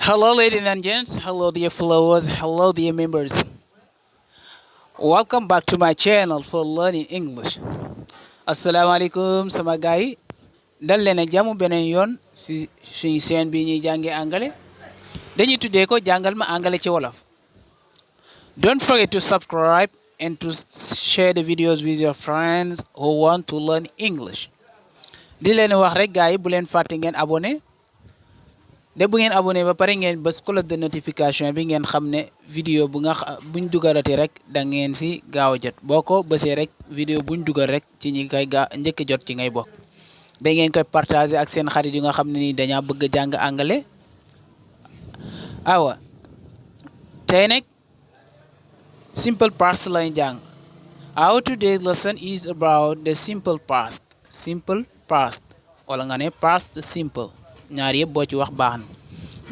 Hello, ladies and gents. Hello, dear followers. Hello, dear members. Welcome back to my channel for learning English. Assalamualaikum sama gaay dal leen ak jàmm beneen yoon si suñu chaîne bi ñuy jàngee anglais dañuy tuddee ko jàngal ma anglais ci wolof. Don't forget to subscribe and to share the videos with your friends who want to learn English. Di leen wax rek gaay bu leen fàtte ngeen abonné. De bu ngeen abonné ba pare ngeen bës cloche de notification bi ngeen xam ne vidéo buñ dugalati rek da ngeen si gaaw a jot boo ko bësee rek vidéo buñ dugal rek ci ñi koy njëkk jot ci ngay bokk. Da ngeen koy partager ak seen xarit yu nga xam ne ni dañaa bëgg a jàng anglais. Awa tey nag simple past lañ jàng. Our today's lesson is about the simple past. Simple past wala nga ne past simple. ñaar yëpp boo ci wax baax na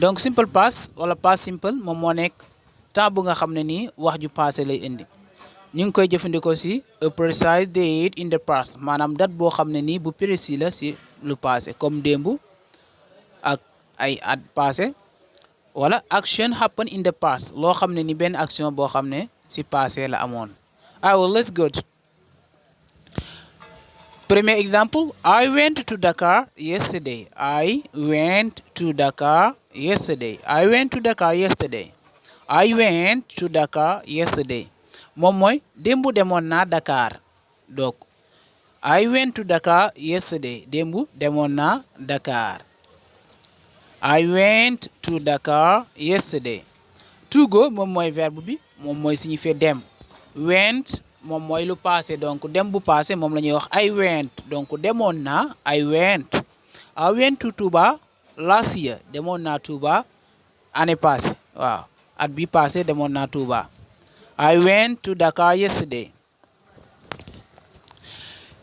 donc simple past wala past simple moom moo nekk temps bu nga xam ne nii wax ju passé lay indi ñu ngi koy jëfandikoo si a precise date in the past maanaam date boo xam ne nii bu précis la si lu passé comme démb ak ay at passé wala action happen in the past loo xam ne ni benn action boo xam ne si passé la amoon. Let's go. Premier example, I went to Dakar yesterday. I went to Dakar yesterday. I went to Dakar yesterday. I went to Dakar yesterday. Moom mooy démb demoon naa Dakar. Donc I went to Dakar yesterday. Démb demoon naa Dakar. I went to Dakar yesterday. To go moom mooy verbe bi moom mooy signifier dem. Went moom mooy lu passé donc dem bu passé moom la ñuy wax I went donc demoon naa I went to Touba last year demoon naa Touba année passée waaw at bi passé demoon naa Touba. I went to Dakar yesterday.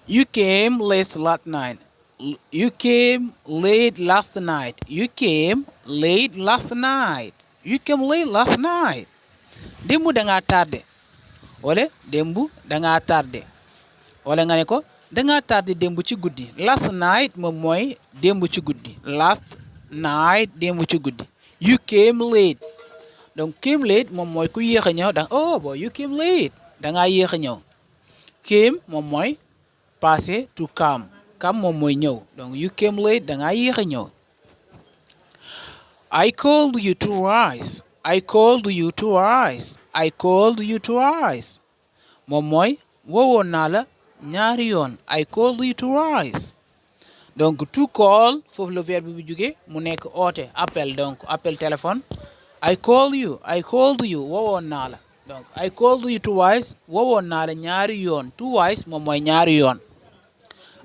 You came late last night. You came late last night. You came late last night. You came late last night. Démb da ngaa tardé. wala démb da ngaa tardé wala nga ne ko da ngaa tardé démb ci guddi. Last night moom mooy démb ci guddi. Last night démb ci guddi. You came late donc came late moom mooy ku yéex a ñëw you came late da ngaa yéex a ñëw. Came moom mooy passé to come. Come moom mooy ñëw donc you came late da ngaa yéex a ñëw. I called you twice. I called you twice. I called you twice. moom mooy woowoon naa la ñaari yoon. I called you twice. donc to call foofu le verbe bi jóge mu nekk oote appel donc appel téléphone. I called you. I called you woowoon naa la donc I called you twice woowoon naa la ñaari yoon. Twice moom mooy ñaari yoon.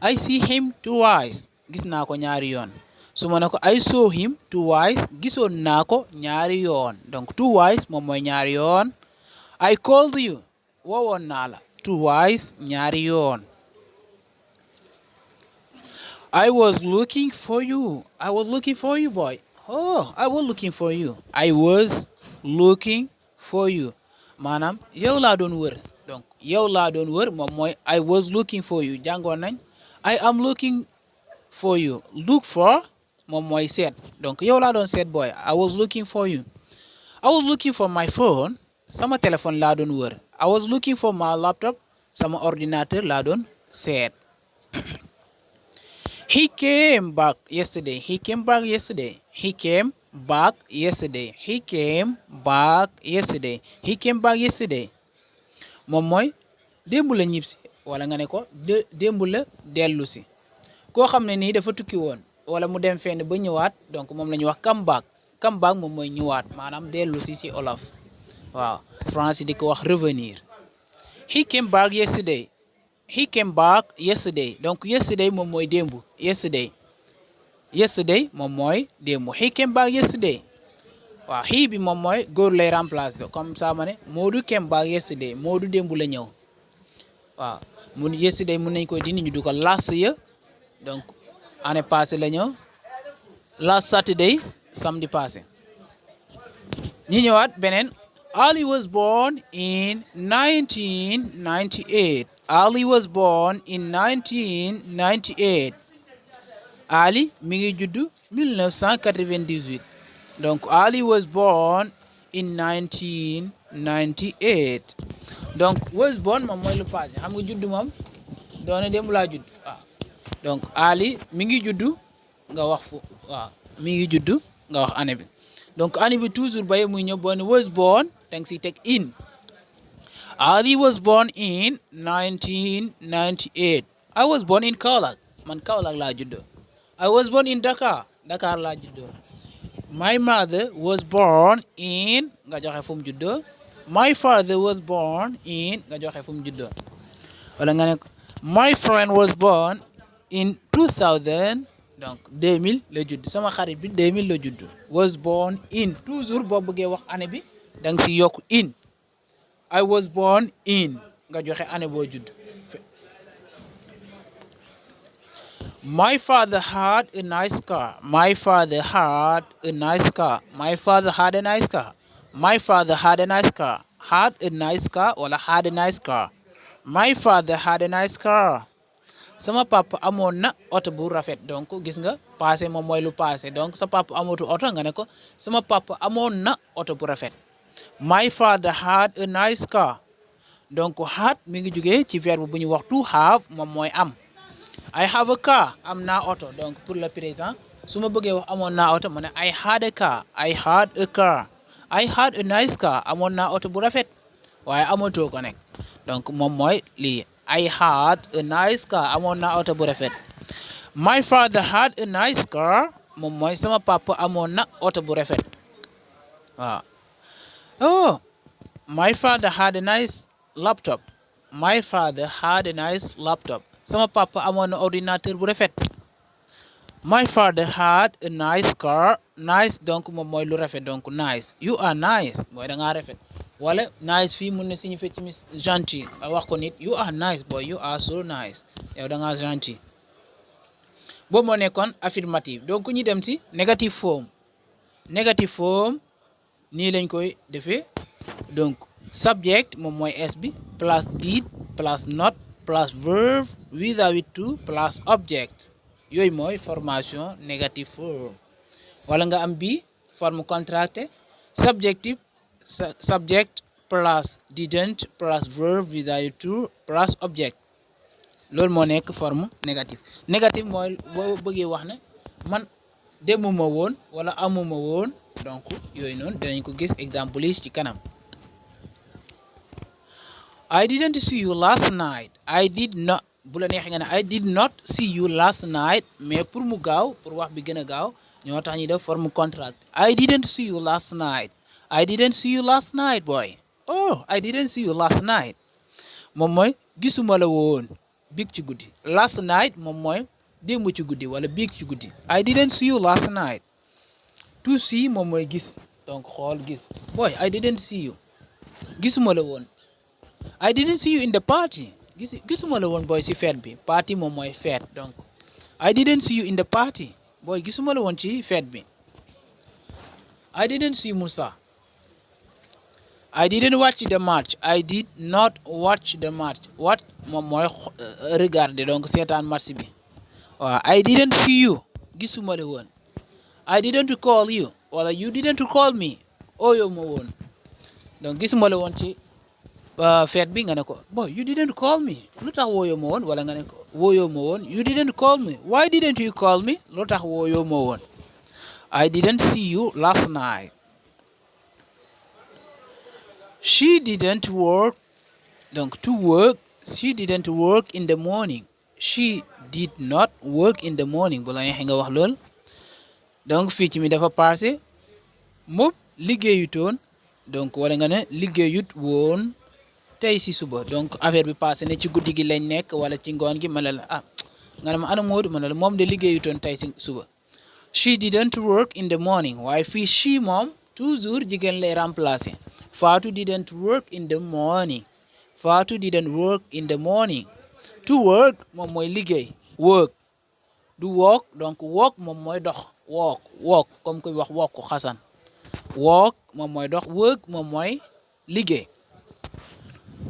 I see him twice gis naa ko ñaari yoon. su ma ne ko I saw him twice gisoon naa ko ñaari yoon donc twice moom mooy ñaari yoon. I called you woowoon naa la twice ñaari yoon. I was looking for you. I was looking for you boy. I was looking for you. I was looking for you maanaam yow laa doon wër donc yow laa doon wër moom mooy I was looking for you jàngoon nañ I am looking for you. Look for moom mooy seet donc yow laa doon seet boy. I was looking for you. I was looking for my phone sama téléphone laa doon wër. I was looking for my laptop sama ordinateur laa doon seet. He came back yesterday. He came back yesterday. He came back yesterday. He came back yesterday. He came back yesterday. moom mooy démb la ñibbisi wala nga ne ko démb la dellu si. koo xam ne nii dafa tukki woon wala mu dem fenn ba ñëwaat donc moom la ñuy wax come back. Come back moom mooy ñëwaat maanaam dellu si olof waaw français di ko wax revenir. He came back yesterday. He came back yesterday donc yesterday moom mooy démb. Yesterday moom mooy démb. He came back yesterday waaw he bi moom mooy góor lay remplace comme ça ma ne Modou came back yesterday. Modou démb la ñëw waaw yesterday mun nañ koy dindi ñu du ko last year donc année passée la ñëw. Last Saturday samedi passé. ñi ñëwaat beneen. Ali was born in 1998. Ali was born in 1998. Ali mi ngi juddu 1998. donc Ali was born in 1998 donc was born moom mooy lu passé xam nga juddu moom doone démb laa judd waaw donc Ali mi ngi juddu nga wax fu waaw mi ngi juddu nga wax année bi donc année bi toujours baye muy ñëw boo ne was born danga si teg in Ali was born in 1998 I was born in Kaolack man Kaolack laa juddoo I was born in Dakar Dakar laa juddoo my mother was born in nga joxe fu mu juddoo my father was born in nga joxe fu mu juddoo wala nga ne my friend was born in 2000 donc 2000 la judd sama xarit bi 2000 la judd was born in toujours boo bëggee wax année bi da nga si yokk in I was born in nga joxe année boo judd my father had a nice car my father had a nice car my father had a nice car my father had a nice car had a nice car wala had a nice car my father had a nice car sama papa amoon na oto bu rafet donc gis nga passé moom mooy lu passé donc sa papa amootu oto nga ne ko sama papa amoon na oto bu rafet my father had a nice car donc had mi ngi jógee ci verbe bu ñu wax to have moom mooy am I have a car am naa oto donc pour le présent su ma bëggee wax amoon naa oto ma ne I had a car I had a car I had a nice car amoon naa oto bu rafet waaye amatoo ko nekk donc moom mooy lii I had a nice car amoon naa oto bu rafet my father had a nice car moom mooy sama papa amoon na oto bu rafet waaw oh my father had a nice laptop my father had a nice laptop sama papa amoon na ordinateur bu rafet my father had a nice car nice donc moom mooy lu rafet donc nice you are nice mooy da ngaa rafet wala nice fii mun na signifier ci mis gentil wax ko nit you are nice boy you are so nice yow da ngaa gentil boobu moo nekkoon affirmative donc ñu dem ci negative form nii lañ koy defee donc subject moom mooy s bi plus did plus not plus verb without to plus object yooyu mooy formation negative form wala nga am bi forme contractée subjective subject plus didn't plus verb without to plus object loolu moo nekk forme négative mooy boo bëggee wax ne man demuma woon wala amuma woon donc yooyu noonu dinañ ko gis exemple yi ci kanam I didn't see you last night I did not bu la neexee nga ne I did not see you last night mais pour mu gaaw pour wax bi gën a gaaw ñoo tax ñu def forme contract I didn't see you last night I didn't see you last night boy oh I didn't see you last night moom mooy gisuma la woon biig ci guddi last night moom mooy démb ci guddi wala biig ci guddi I didn't see you last night to see moom mooy gis donc xool gis boy I didn't see you gisuma la woon I didn't see you in the party gisuma la woon boy ci fête bi party moom mooy fête donc I didn't see you in the party boy gisuma la woon ci fête bi I didn't see Musa I didn't watch the match I did not watch the match what moom mooy regarder donc seetaan match bi waaw I didn't see you gisuma la woon I didn't call you wala you didn't call me ooyo ma woon donc gisuma la woon ci fête bi nga ne ko boy you didn't call me lu tax wooyo ma woon wala nga ne ko wooyo ma woon you didn't call me why didn't you call me lu tax wooyo ma woon I didn't see you last night she didn't work donc to work she didn't work in the morning she did not work in the morning bu la neexee nga wax lool donc fii ci mi dafa passé moom liggéeyutoon donc wala nga ne liggéeyut woon tey si suba donc affaire bi passé ne ci guddi gi lañ nekk wala ci ngoon gi ma ne la nga ne ma ana Modou ma ne la moom de liggéeyutoon tey si suba she didn't work in the morning waaye fii she moom toujours jigéen lay remplacer Fatou didn't work in the morning Fatou didn't work in the morning to work moom mooy liggéey work du walk donc walk moom mooy dox walk comme koy wax walk xasan walk moom mooy dox work moom mooy liggéey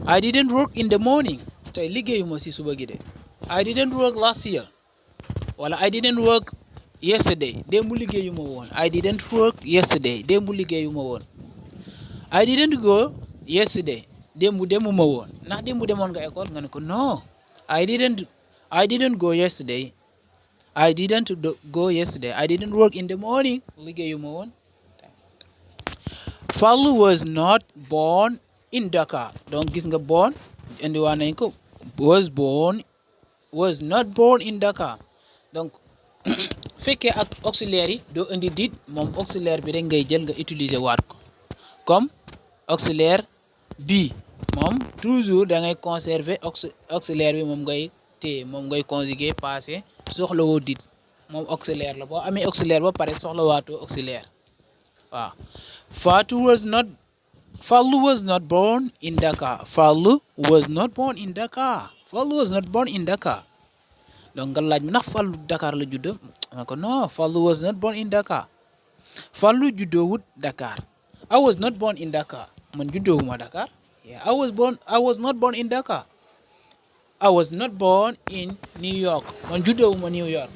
I didn't work in the morning tey liggéeyuma si suba gi de I didn't work last year wala I didn't work yesterday démb liggéeyuma woon. I didn't work yesterday démb liggéeyuma woon. I didn't go yesterday démb demuma woon. ndax démb demoon nga école nga ne ko non. I didn't go yesterday. I didn't go yesterday. I didn't work in the morning liggéeyuma woon. Fallou was not born in Dakar. Donc gis nga born indi waa nañ ko was not born in Dakar. Donc fekkee ak auxiliaire yi doo indi did moom auxiliaire bi rek ngay jël nga utiliser waat ko comme auxiliaire bi moom toujours da ngay conserver auxiliaire bi moom ngay téye moom ngay conjuguer passé soxla woo did moom auxiliaire la boo amee auxiliaire ba pare soxla waatoo auxiliaire waaw. Fallou was not born in Dakar. Fallou was not born in Dakar. Fallou was not born in Dakar. Donc nga laaj mi ndax Fallou Dakar la juddoo ko non Fallou was not born in Dakar. Fallou juddoowut Dakar. I was not born in Dakar. Man juddoowuma Dakar. Yeah, I was not born in Dakar. I was not born in New York. Man juddoowuma New York.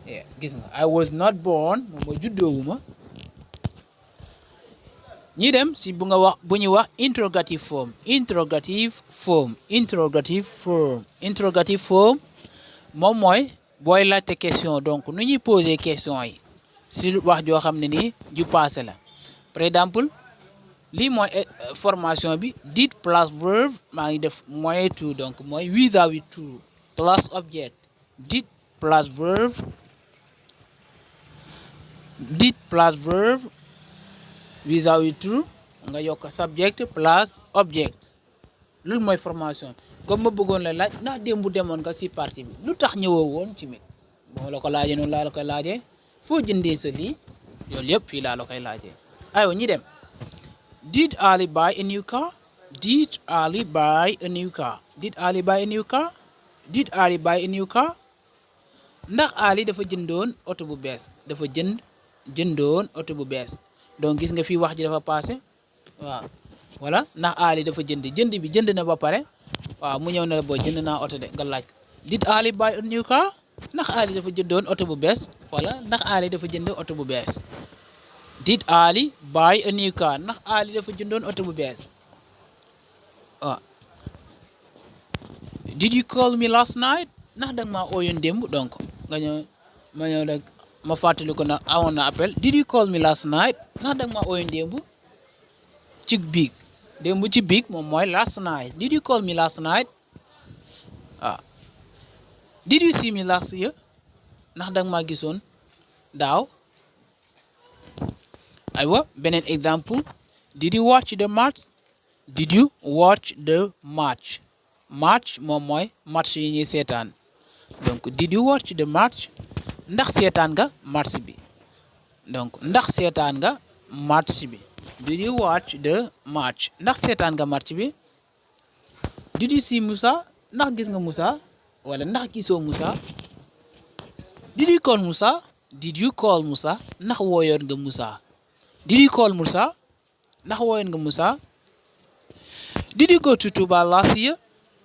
Yeah, gis nga I was not born moom mooy juddoowuma. ñi dem si bu ñuy wax interrogative form moom mooy booy laajte question donc nu ñuy poser question yi si wax joo xam ne nii ju passé la. par exemple lii mooy formation bi did plus verb maa ngi def moyen to donc mooy vis-à-vis to plus object did plus verb vis-à-vis to nga yokk subject plus object loolu mooy formation comme ma bëggoon la laaj ndax démb demoon nga si partie bi lu tax ñëwoo woon ci mit boo la ko laajee noonu laa la koy laajee foo jëndee sa lii loolu yëpp fii laa la koy laajee. aywa ñi dem did Ali buy a new car? Did Ali buy a new car? Did Ali buy a new car? Did Ali buy a new car? ndax Ali dafa jëndoon oto bu bees dafa jëndoon oto bu bees. donc gis nga fii wax ji dafa passé waaw voilà ndax Ali dafa jënd bi jënd na ba pare waaw mu ñëw na la boo jënd naa oto de nga laaj did Ali buy a new car? ndax Ali dafa jëndoon oto bu bees wala ndax Ali dafa jënd oto bu bees. Did Ali buy a new car? ndax Ali dafa jëndoon oto bu bees waaw. Did you call me last night? ndax danga maa ooyoon démb donc nga ñëw ma ñëw rek ma fàttali ko na awoon na appel. Did you call me last night? ndax danga maa ooyoon démb ci biig démb ci biig moom mooy last night. Did you call me last night? Did you see me last year? ndax danga maa gisoon daaw. aywa beneen exemple did you watch the match? Did you watch the match? match moom mooy match yi ñuy seetaan donc did you watch the match? ndax seetaan nga match bi donc ndax seetaan nga match bi. Did you watch the match? ndax seetaan nga match bi. Did you see Musa? ndax gis nga Musa wala ndax gisoo Musa. Did you call Musa? Did you call Musa? ndax wooyoon nga Musa. Did you call Musa? ndax wooyoon nga Musa. Did you go to Touba last year?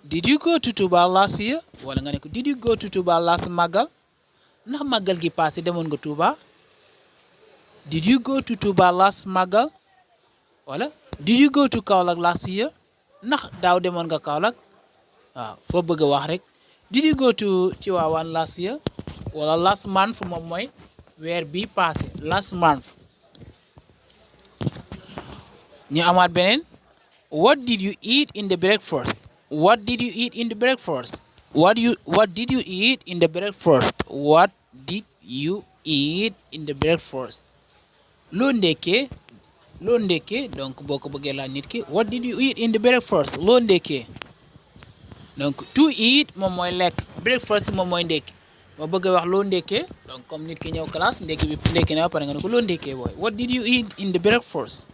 Did you go to Touba last year? wala nga ne ko did you go to Touba last màggal ndax màggal gi passé demoon nga Touba. Did you go to Touba last màggal wala did you go to Kaolack last year? ndax daaw demoon nga Kaolack waaw foo bëgg a wax rek. Did you go to Tivaouane last year wala last month moom mooy weer bi passé last month. ñu amaat beneen what did you eat in the breakfast? What did you eat in the breakfast? What did you eat in the breakfast? What did you eat in the breakfast? loo ndekkee donc boo ko bëggee laaj nit ki what did you eat in the breakfast? loo ndekkee donc to eat moom mooy lekk breakfast moom mooy ndekki ma bëgg a wax loo ndekkee donc comme nit ki ñëw classe ndekki na ba pare nga ne ko loo ndekkee booy what did you eat in the breakfast?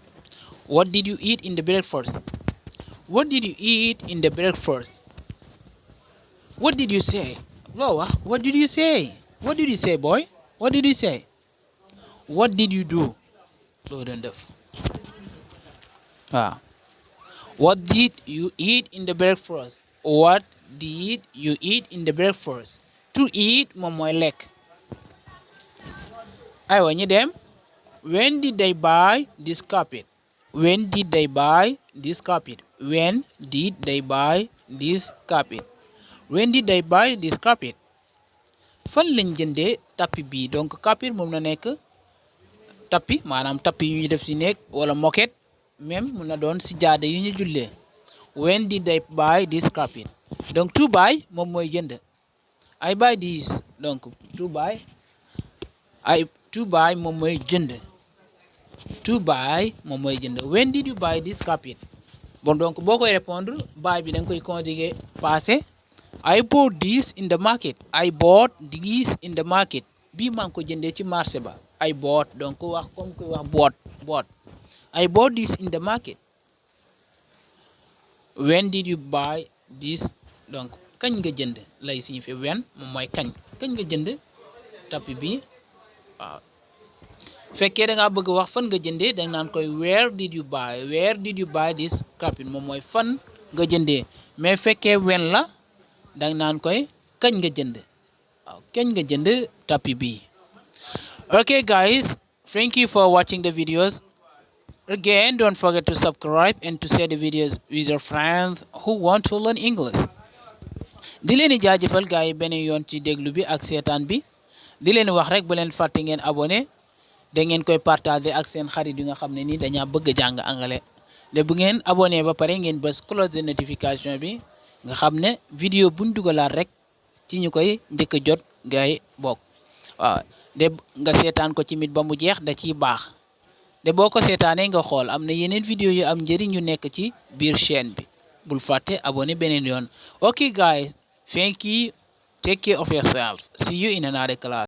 What did you eat in the breakfast? What did you eat in the breakfast? What did you say? loo wax what did you say? What did you say boy? What did you say? What did you do? loo doon def waaw. What did you eat in the breakfast? What did you eat in the breakfast? To eat moom mooy lekk aywa ñu dem. When did they buy this carpet? When did they buy this carpet? When did they buy this carpet? When did they buy this carpet? Fan lañ jëndee tapis bi. Donc carpet moom na nekk tapis, maanaam tapis yu ñu def ci nekk wala moquette, même mun na doon ci jaada yu ñu jullee. When did they buy this carpet? Donc to buy moom mooy jënd. I buy this. Donc to buy moom mooy jënd. To buy moom mooy jënd. When did you buy this carpet? Bon donc boo koy répondre buy bi da nga koy conjuguer passé. I bought this in the market. I bought this in the market. Bii maa ngi ko jëndee ci marché ba. I bought donc wax comme koy wax bought. I bought this in the market. When did you buy this? Donc kañ nga jënd lay signifier when moom mooy kañ nga jënd tapis bi. waaw fekkee da ngaa bëgg wax fan nga jëndee da nga naan koy where did you buy this carpet moom mooy fan nga jëndee. mais fekkee when la da nga naan koy kañ nga jënd. waaw kañ nga jënd tapis bi. Okay guys, thank you for watching the videos. Again, don't forget to subscribe and to share the videos with your friends who want to learn English. Di leen di jaajëfal gars yi beneen yoon ci déglu bi ak seetaan bi. Di leen wax rek bu leen fàtte ngeen abonné. Da ngeen koy partager ak seen xarit yi nga xam ne ni dañaa bëgg jàng anglais. De bu ngeen abonné ba pare ngeen bës cloche de notification bi nga xam ne vidéo buñ dugalaat rek ci ñu koy njëkk a jot gars yi bokk. waaw de nga seetaan ko ci mit ba mu jeex da ciy baax. de boo ko seetaanee nga xool am na yeneen vidéo yu am njëriñ yu nekk ci biir chaîne bi. Bul fàtte abonné beneen yoon. Okay guys, thank you. Take care of yourself. See you in another class.